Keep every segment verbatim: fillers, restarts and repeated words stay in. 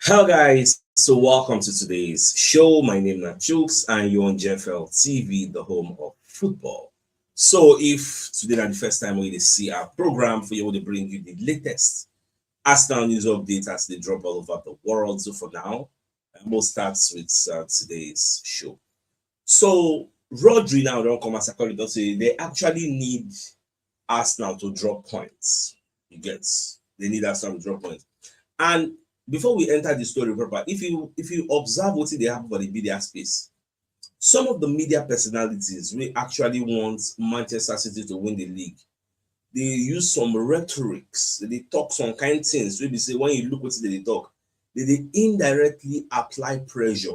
Hello guys, so welcome to today's show. My name is Chooks and you're on J F L T V, the home of football. So if today na the first time we dey see our program for you, we dey bring you the latest Arsenal news updates as they drop all over the world. So for now, we'll start with uh, today's show. So Rodri now don come as I call it, don say they actually need Arsenal to drop points. You get, they need Arsenal to drop points. And before we enter the story proper, if you if you observe what they happen for the media space, some of the media personalities we actually want Manchester City to win the league. They use some rhetorics, they talk some kind things. We be say when you look what they talk, they, they indirectly apply pressure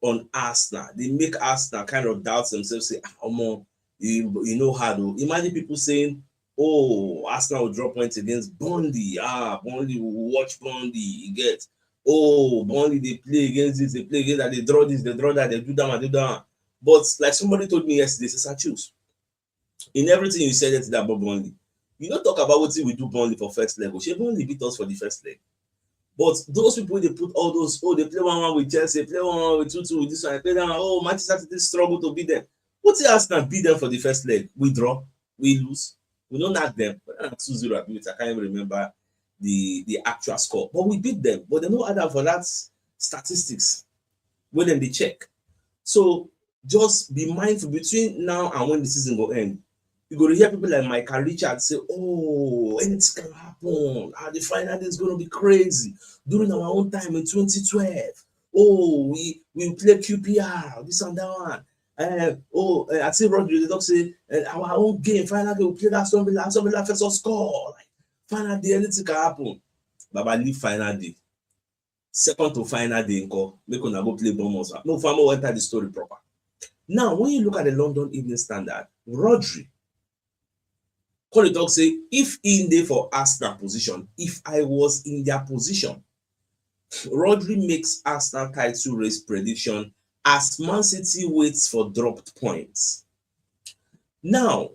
on Arsenal. They make Arsenal kind of doubt themselves, say, ah, omo, you, you know hard. Oh. Imagine people saying, oh, Arsenal will drop points against Burnley. Ah, Burnley will watch Burnley. You get, oh, Burnley, they play against this, they play against that, they draw this, they draw that, they do that, and do that. But like somebody told me yesterday, say, Sir Chooks, in everything you said yesterday about Burnley, you no talk about what we do Burnley for first leg. Shey Burnley beat us for the first leg. But those people they put all those, oh, they play one one with Chelsea, play one one with two two with this one, play that one. Oh, Manchester City struggle to beat them. What else can beat them for the first leg? We draw, we lose, we don't knock them. Whether na two zero, I believe, I can't even remember the the actual score. But we beat them, but they no add am for that statistics wey dem dey check. So just be mindful between now and when the season go end. You go to hear people like Michael Richards say, oh, anything can happen. Ah, the final day is going to be crazy. During our own time in twenty twelve, oh, we we play Q P R, this and that one. Uh, oh, uh, I see Rodri dey talk say uh, our own game, final game, we play that Aston Villa, Aston Villa first score. Like, final day, anything can happen. Baba, leave final day. Second to final day, nko, make una go play Bournemouth. No, Famo enter the story proper. Now, when you look at the London Evening Standard, Rodri come dey talk say if he dey for Arsenal position, if I was in their position, Rodri makes Arsenal title race prediction as Man City waits for dropped points. Now,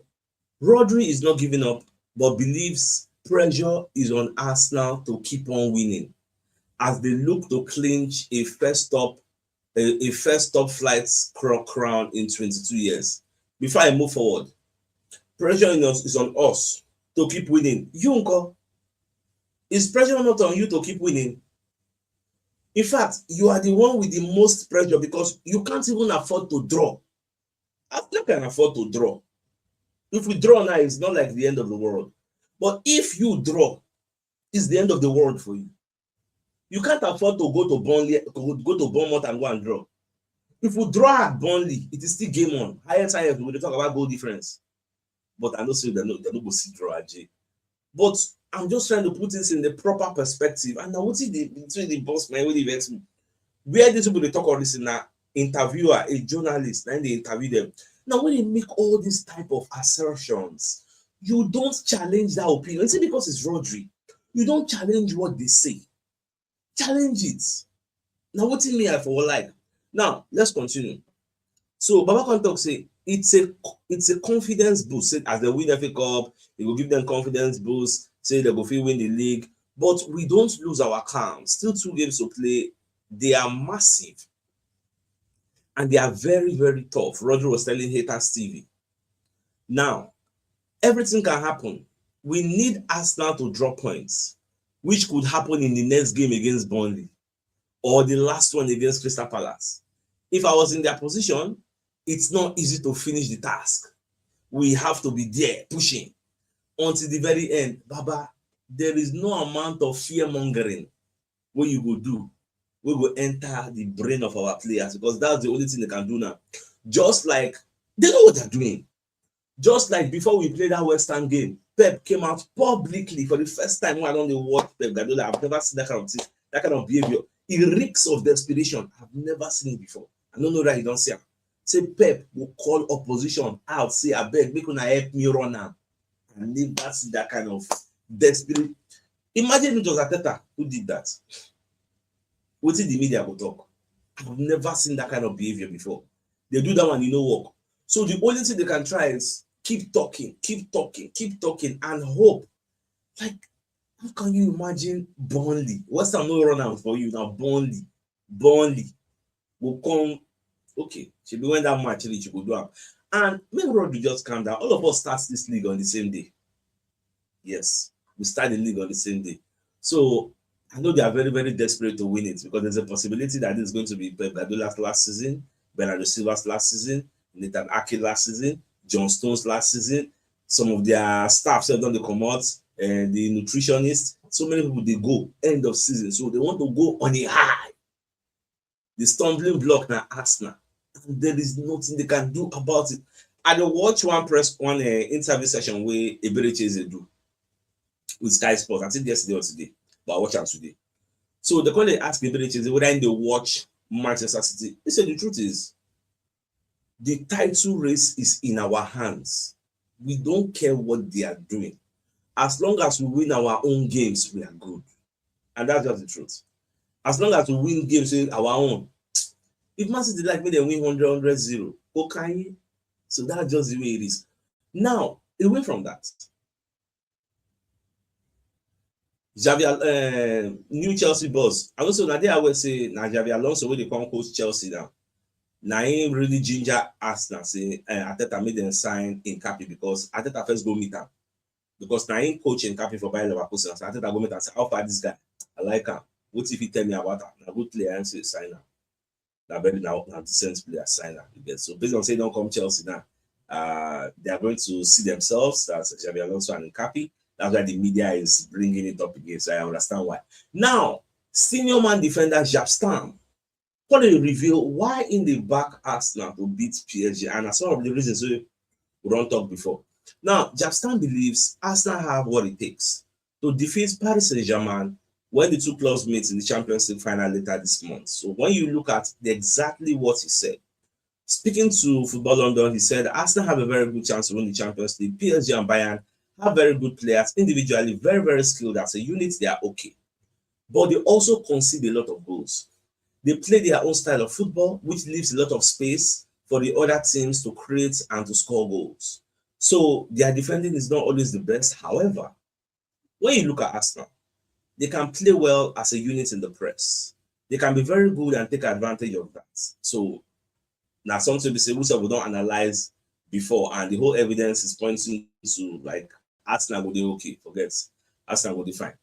Rodri is not giving up, but believes pressure is on Arsenal to keep on winning as they look to clinch a first top a, a first top flight cro- crown in twenty-two years. Before I move forward, pressure in us is on us to keep winning. You, nko, is pressure not on you to keep winning? In fact, you are the one with the most pressure because you can't even afford to draw. Arsenal can afford to draw. If we draw now, it's not like the end of the world. But if you draw, it's the end of the world for you. You can't afford to go to Burnley, go go to Bournemouth and go and draw. If we draw at Burnley, it is still game on. Highest, highest, we dey talk about goal difference. But I know say they no, they no go see draw, Ajay. But I'm just trying to put this in the proper perspective. And now what is the between the boss man, what the vex me? Where these people they talk all this in that interviewer, a journalist, and they interview them. Now when they make all these type of assertions, you don't challenge that opinion. You see, because it's Rodri, you don't challenge what they say. Challenge it. Now what me I for like. Now let's continue. So Baba come talk say it's a it's a confidence boost. Say as they win F A Cup, it will give them confidence boost. Say they go fit win the league, but we don't lose our calm. Still two games to play. They are massive and they are very, very tough. Rodri was telling Haters T V. Now, everything can happen. We need Arsenal to drop points, which could happen in the next game against Burnley or the last one against Crystal Palace. If I was in their position, it's not easy to finish the task. We have to be there pushing until the very end. Baba, there is no amount of fear mongering wey you go do wey go enter the brain of our players, because that's the only thing they can do now. Just like they know what they're doing. Just like before we played that West Ham game, Pep came out publicly for the first time when I don't watch Pep Guardiola. I've never seen that kind of thing, that kind of behavior. It reeks of desperation. I've never seen it before. I don't know that you don't see him. Say Pep will call opposition out, say, I beg, make una help me run am. I never see that kind of desperate. Imagine it was Arteta who did that. What did the media go talk? I've never seen that kind of behavior before. They do that one, you know work. So the only thing they can try is keep talking, keep talking, keep talking, and hope. Like, How can you imagine Burnley? West Ham no run am for you now. Burnley, Burnley go come. Okay, shebi when that match reach, you go do am. And make Rodri just calm down. All of us start this league on the same day. Yes, we start the league on the same day. So I know they are very, very desperate to win it because there's a possibility that this is going to be Pep Guardiola's last season, Bernardo Silva's last season, Nathan Ake last season, John Stones last season. Some of their staff sef don dey comot, and the nutritionist. So many people dey go end of season, so they want to go on a high. The stumbling block na Arsenal, and there is nothing they can do about it. I dey watch one press, one uh, interview session wey Eberechi Eze do with Sky Sports. I think yesterday or today, but I watch am today. So they come dey ask Eberechi Eze whether he dey watch Manchester City. He said the truth is, the title race is in our hands. We don't care what they are doing. As long as we win our own games, we are good. And that's just the truth. As long as we win games wey our own, if Man City like make dem win hundred, hundred zero, okay. So that's just the way it is. Now, away from that, Xavi, uh, new Chelsea boss. I also, na there I will say, na Xavi Alonso wey dey come coach Chelsea now. Na him really ginger Arsenal say, uh, Arteta make dem sign Nketiah, because Arteta first go meet am. Because na him coach Nketiah for Bayer Leverkusen. So Arteta go meet am say, "How far this guy? I like am. What if he tell me about am? Na good player, I say sign am." Na very, na, na decent player, sign am. You get? So based on say he don come Chelsea now, uh, they are going to see themselves as Xabi Alonso and Nketiah. That's why the media is bringing it up again. So I understand why. Now, senior man defender Jaap Stam come dey reveal why he dey back Arsenal to beat P S G, and na some of the reasons wey we don talk before. Now, Jaap Stam believes Arsenal have what it takes to defeat Paris Saint-Germain when the two clubs meet in the Champions League final later this month. So when you look at the, exactly what he said, speaking to Football London, he said Arsenal have a very good chance to win the Champions League. P S G and Bayern have very good players individually, very, very skilled as a unit. They are okay. But they also concede a lot of goals. They play their own style of football, which leaves a lot of space for the other teams to create and to score goals. So their defending is not always the best. However, when you look at Arsenal, they can play well as a unit in the press. They can be very good and take advantage of that. So na something we say we sef we don analyze before, and the whole evidence is pointing to, like, Arsenal go dey okay, forget, Arsenal go dey fine.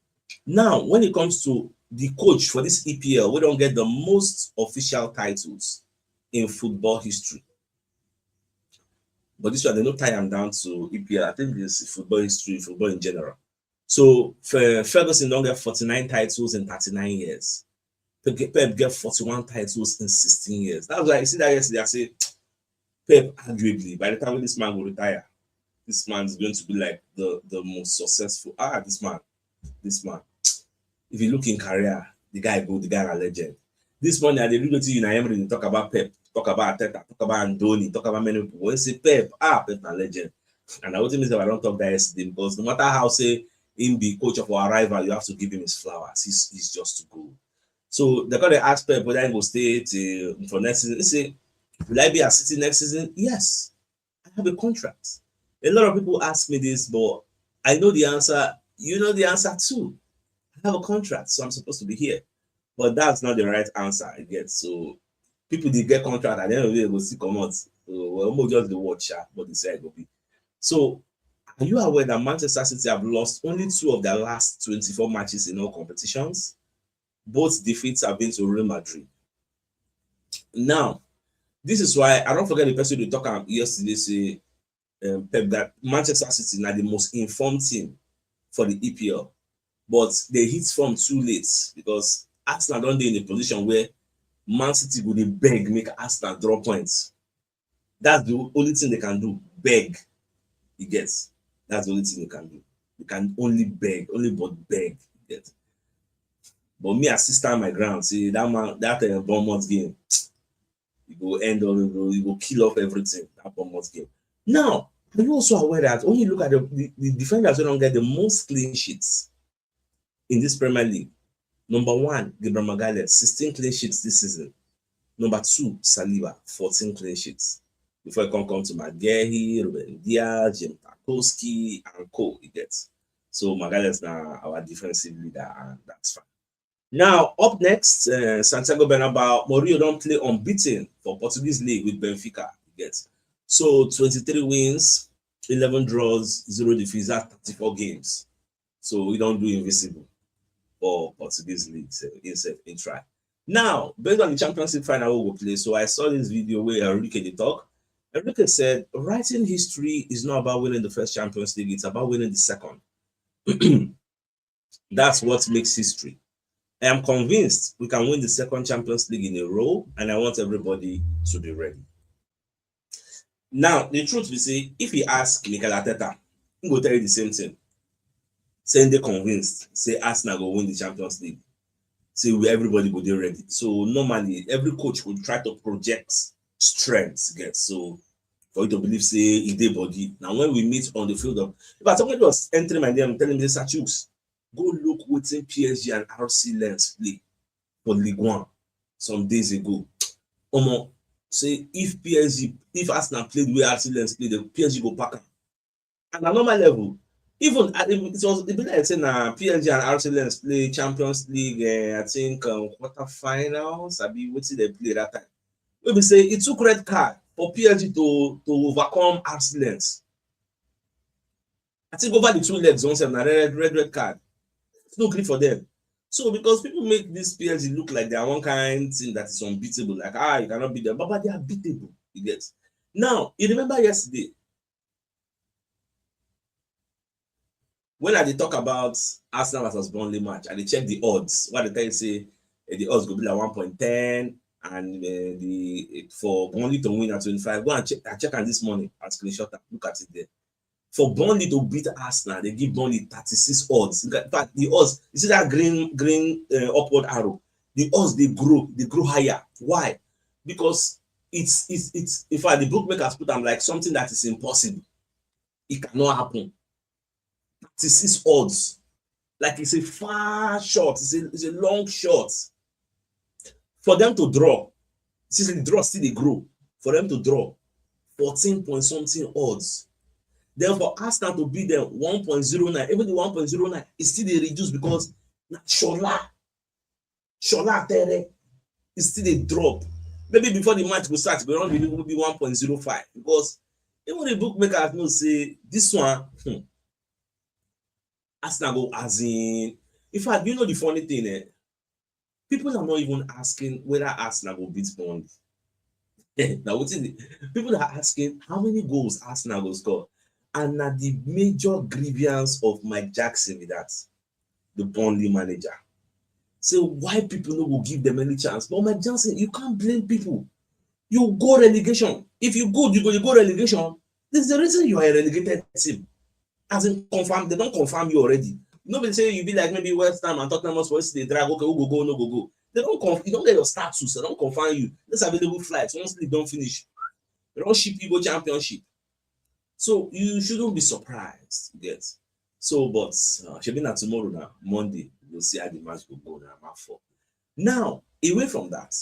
Now, when it comes to the coach for this E P L, wey don get the most official titles in football history, but this one, they no tie am down to E P L. I think it's football history, football in general. So Fe-, Ferguson don get forty-nine titles in thirty-nine years. Pep get, Pep get forty-one titles in sixteen years. That's why you see that yesterday, I say, Pep, arguably, by the time this man go retire, this man is going to be like the, the most successful. Ah, this man, this man. If you look in career, the guy go, the guy a legend. This morning, I dey read wetin Unai Emery dey talk about Pep, talk about Arteta, talk about Andoni, talk about many people. When say Pep, ah, Pep na legend. And I wetin mean say I don talk that yesterday, because no matter how say him be coach of our rival, you have to give him his flowers. He's, he's just too good. So they come dey ask Pep whether he go stay till for next season. He say, "Will I be at City next season?" Yes, I have a contract. A lot of people ask me this, but I know the answer. You know the answer too. I have a contract, so I'm supposed to be here. But that's not the right answer I get. So people dey get contract, at the end of the day, go still comot. So, well, we just dey watch, sha, but they say I go be. So are you aware that Manchester City have lost only two of their last twenty-four matches in all competitions? Both defeats have been to Real Madrid. Now, this is why I don't forget the person we talk am yesterday say, um, Pep, that Manchester City na the most informed team for the E P L, but they hit form too late because Arsenal don dey in a position where Man City go dey beg make Arsenal draw points. That's the only thing they can do, beg. You get? That's the only thing they can do. They can only beg, only but beg. You get? But me, I still stand my ground. See that man, that uh, Bournemouth game, you go end up, you go, you go kill off everything. That Bournemouth game. Now, are you also aware that when you look at the, the, the defenders who don't get the most clean sheets in this Premier League, number one, Gabriel Magalhaes, sixteen clean sheets this season. Number two, Saliba, fourteen clean sheets. Before you come, come to McGehi, Ruben Dias, James Tarkowski, and co, you get. So Magalhaes na our defensive leader, and that's fine. Now, up next, uh, Santiago Bernabeu, Mourinho don play unbeaten for Portuguese league with Benfica. You get, so twenty-three wins, eleven draws, zero defeats. That's thirty-four games. So he don do invisible for Portuguese league. So himself in try. Now, based on the Champions League final we go play, so I saw this video where Enrique dey talk. Enrique said, "Writing history is not about winning the first Champions League; it's about winning the second." That's what makes history. I am convinced we can win the second Champions League in a row, and I want everybody to be ready. Now, the truth be say, if you ask Mikel Arteta, he go tell you the same thing. Say they convinced, say Arsenal go win the Champions League. Say we, everybody go dey ready. So normally, every coach would try to project strengths, get, so for you to believe say e dey body. Now, when we meet on the field of, if I, somebody was entering my D M telling me, "Sir Chuks, go look wetin P S G and R C Lens play for Ligue one some days ago." Omo, say if P S G, if Arsenal played the way R C Lens played, the P S G go pack am. And na normal level. Even at, it was, it be like say na P S G and R C Lens play Champions League, eh, I think, um, quarterfinals, abi wetin dem play that time. Wey be say e took red card for P S G to, to overcome R C Lens. I think over the two legs, one sef na red, red, red card. No gree for them. So because people make this P S G look like they are one kind thing that is unbeatable, like, ah, you cannot beat them, but, but they are beatable. You get? Now, you remember yesterday when I dey talk about Arsenal versus Burnley match, I dey check the odds. What they tell you say, eh, the odds go be like one point ten, and, eh, the, eh, for Burnley to win at twenty-five. Go and check. I check am this morning. I screenshot am. Look at it there. For Burnley to beat Arsenal, they give Burnley thirty-six odds. In fact, the odds, you see that green, green, uh, upward arrow? The odds, they grow, they grow higher. Why? Because it's, it's, it's, in fact, the bookmakers put am like something that is impossible. It cannot happen. Thirty-six odds. Like, it's a far shot. It's a, it's a long shot. For them to draw, since the draw still dey grow, for them to draw, fourteen point something odds. Then for Arsenal to beat them, one point zero nine. Even the one point zero nine is still dey reduce because na Shola, Shola Tere is still dey drop. Maybe before the match go start, e go don be, will be one point zero five, because even the bookmakers know say this one, hmm, Arsenal go, as in, in fact, you know the funny thing, eh? People are not even asking whether Arsenal go beat Burnley. Now, what is it? People are asking how many goals Arsenal go score. And na the major grievance of Mike Jackson be that, the Burnley manager. So why people no go give them any chance? But Mike Jackson, you can't blame people. You go relegation. If you good, you go, you go relegation. There's the reason you are a relegated team. As in, confirm, they don't confirm you already. No be say you be like maybe West Ham and Tottenham Hotspur, they drag, okay, who go go, no go go. They don't conf-, you don't get your status, they don't confirm you. Let's available flights. Once league don't finish, they don't ship you go championship. So you shouldn't be surprised, you get. So, but, uh, shebi na tomorrow now, Monday, we'll see how the match will go now, match four. Now, away from that,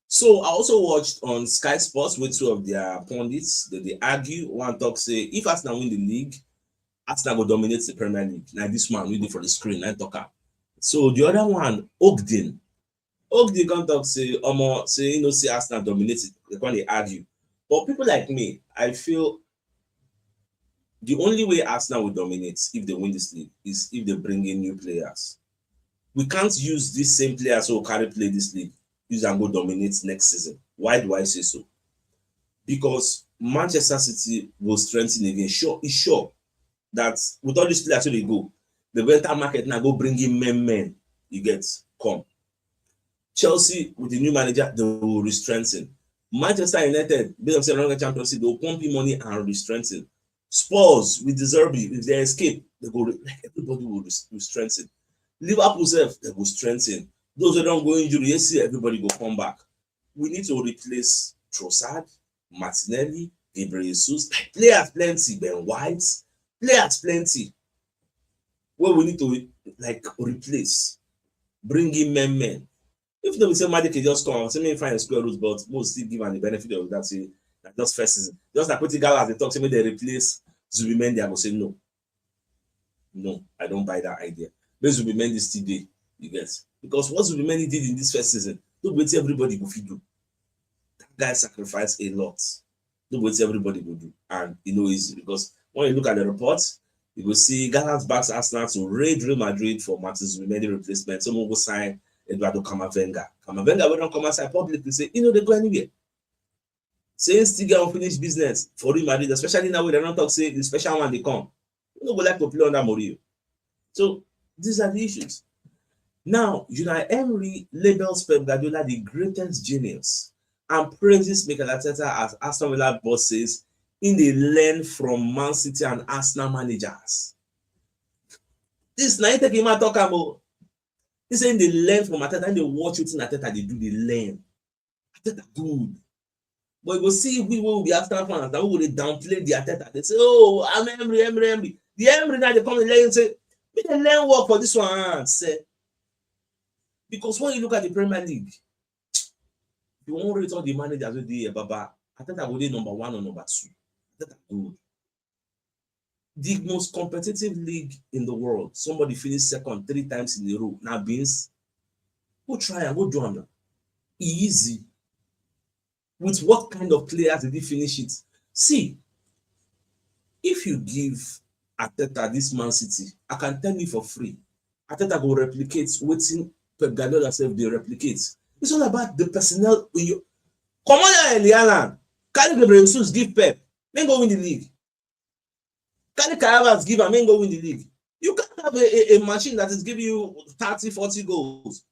so I also watched on Sky Sports with two of their pundits that they argue. One talk say if Arsenal win the league, Arsenal go dominate the Premier League. Now this man we do for the screen, I talk am. So the other one, Ogden. Ogden come talk say, Omo, say you know, see Arsenal dominate it. They come dey argue. But people like me, I feel the only way Arsenal will dominate if they win this league is if they bring in new players. We can't use these same players who carry play this league, use and go dominate next season. Why do I say so? Because Manchester City will strengthen again. Sure, it's sure that with all these players where they go, they go enter market now, go bring in men, men. You get, come. Chelsea with the new manager, they will re-strengthen. Manchester United, based on say they don't get Champions League, they will pump in money and re-strengthen. Spurs with De Zerbi, if they escape, they go re-, like, everybody will re-, re-strengthen. Liverpool sef, they go strengthen. Those who don't go injury, you see everybody go come back. We need to replace Trossard, Martinelli, Gabriel Jesus. Like, players plenty, Ben White, players plenty. Where we need to, like, replace, bring in men, men. If they will say Magic just come, say me find a square root, but most still give am the benefit of that. Say, na just first season. Just like wetin Gala dey talk, say make they replace Zubimendi, I go say no. No, I don't buy that idea. Make Zubimendi still dey, you get? Because what Zubimendi did in this first season, no be wetin everybody go fit do. That guy sacrificed a lot. No be wetin everybody go do. And e no easy because when you look at the report, you go see Galacticos backs Arsenal to raid Real Madrid for Martin Zubimendi replacement. Some go sign Eduardo Camavinga. Camavinga wey don come outside publicly say e no dey go anywhere. Say he still get unfinished business for Real Madrid, especially now wey dem don talk say the special one dey come. You no go like to play under Mourinho. So these are the issues. Now, Unai Emery labels Pep Guardiola the greatest genius and praises Mikel Arteta as Aston Villa boss says he dey learn from Man City and Arsenal managers. This na him take him out talk am o. He say he dey learn from Arteta, he dey watch wetin Arteta dey do, dey learn. Arteta good. But you go see we wey we be Arsenal fans, na we go dey downplay the Arteta. Dey say, "Oh, I'm Emery, Emery, Emery." The Emery now dey come dey learn say, "Me dey learn work for this one," sir. Because when you look at the Premier League, if you wan rate all the managers wey dey here, Baba, Arteta go dey number one or number two. Arteta good. The most competitive league in the world, somebody finish second three times in a row. Now, Beans, go try and go do am now. E easy. With what kind of players did he finish it? See, if you give Arteta this Man City, I can tell you for free, Arteta go replicate wetin Pep Guardiola sef dey replicate. It's all about the personnel. When you come on here, Erling Haaland, carry Gabriel Jesus, give Pep, then go win the league. Carry Kai Havertz, give am, then go win the league. You can't have a, a, a machine that is giving you thirty, forty goals,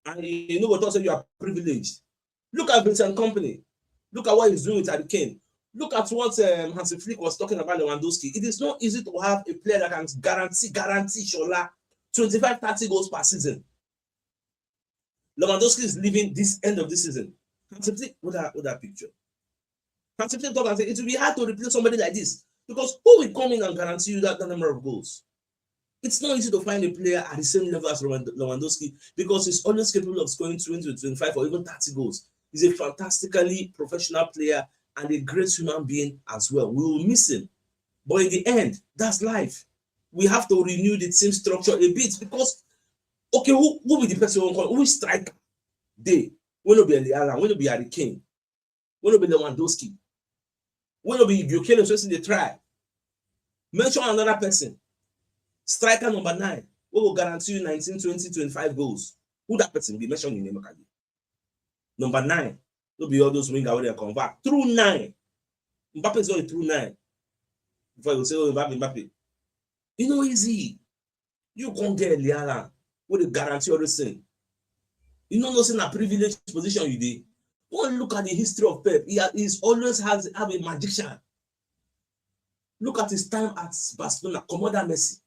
and you no go talk say you are privileged. Look at Vincent Kompany. Look at what he's doing with Harry Kane. Look at what um, Hansi Flick was talking about Lewandowski. It is not easy to have a player that can guarantee, guarantee Shola twenty-five, thirty goals per season. Lewandowski is leaving this end of this season. Hansi Flick, with that, with that picture. Hansi Flick talk and say it will be hard to replace somebody like this because who will come in and guarantee you that, that number of goals? It's not easy to find a player at the same level as Lewand-, Lewandowski because he's always capable of scoring twenty to twenty-five or even thirty goals. He's a fantastically professional player and a great human being as well. We will miss him. But in the end, that's life. We have to renew the team structure a bit because, okay, who, who be the person who call? Who is striker? They. Wey no be Erling Haaland, wey no be Harry Kane, wey no be Lewandowski, wey no be Gyökeres wey still dey try. Mention another person. Striker number nine, wey go guarantee you nineteen, twenty, twenty-five goals. Who that person be? Mention the name, Akadi. Number nine. No be all those winger wey dem convert. Through nine. Mbappe is not a through nine. Before you say, "Oh, Mbappe, Mbappe." E no easy. You come get Erling Haaland, wey dey guarantee all those things. You no know say na privileged position you dey. Go and look at the history of Pep. He ha-, he's always has, have a magician. Look at his time at Barcelona. Comot that Messi.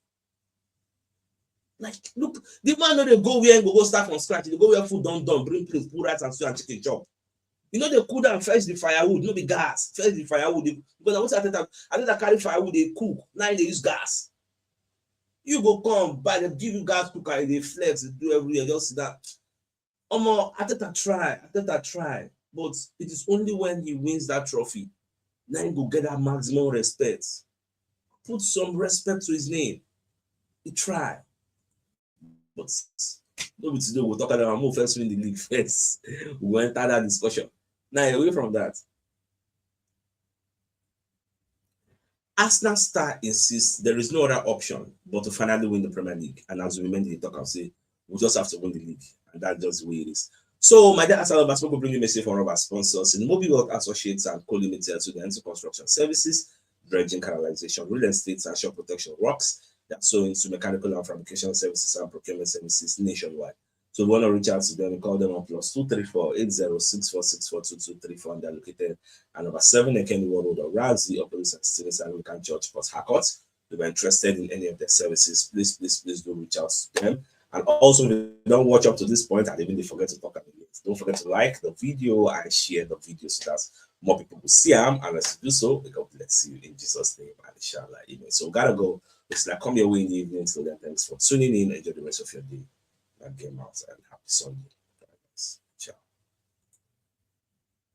Like, look, the man no dey go where he go, go start from scratch. He dey go where food don done, bring plate, put rice and stew and chicken chop. You know, they cool down, fetch the firewood, no be gas, fetch the firewood. Because I was at that, I think I carry firewood, they cook. Now they use gas. You go come, buy, they give you gas cooker, they flex, they do everywhere, just sit down. Omo, Arteta try, Arteta try, but it is only when he wins that trophy, now he go get that maximum respect. Put some respect to his name. He try. But no be today we go talk about am. Make we first win the league first. We go enter that discussion. Now, away from that, Arsenal star insists there is no other option but to finally win the Premier League. And as we remain dey talk am say, we just have to win the league. And that's just the way it is. So, my dear Arsenal lovers, we go bring you message from our sponsors in Mobile World Associates and Co Limited to the Enzo Construction Services, dredging, canalization, real estate, and shore protection works. They are so into mechanical and fabrication services and procurement services nationwide. So if you want to reach out to them, call them on plus two three four eight zero six four six four two two three four, and they're located at number seven Ekeni Road, Orazi, opposite Saint Stephen's Anglican Church, Port Harcourt. If you're interested in any of their services, please, please, please do reach out to them. And also, if you don watch up to this point and even dey forget to talk about it, don't forget to like the video and share the video so that more people will see am. And as you do so, God bless you in Jesus' name, and inshallah, amen. So, gotta go. It's like come your way in the evening. So then, thanks for tuning in. Enjoy the rest of your day. And game out and happy Sunday.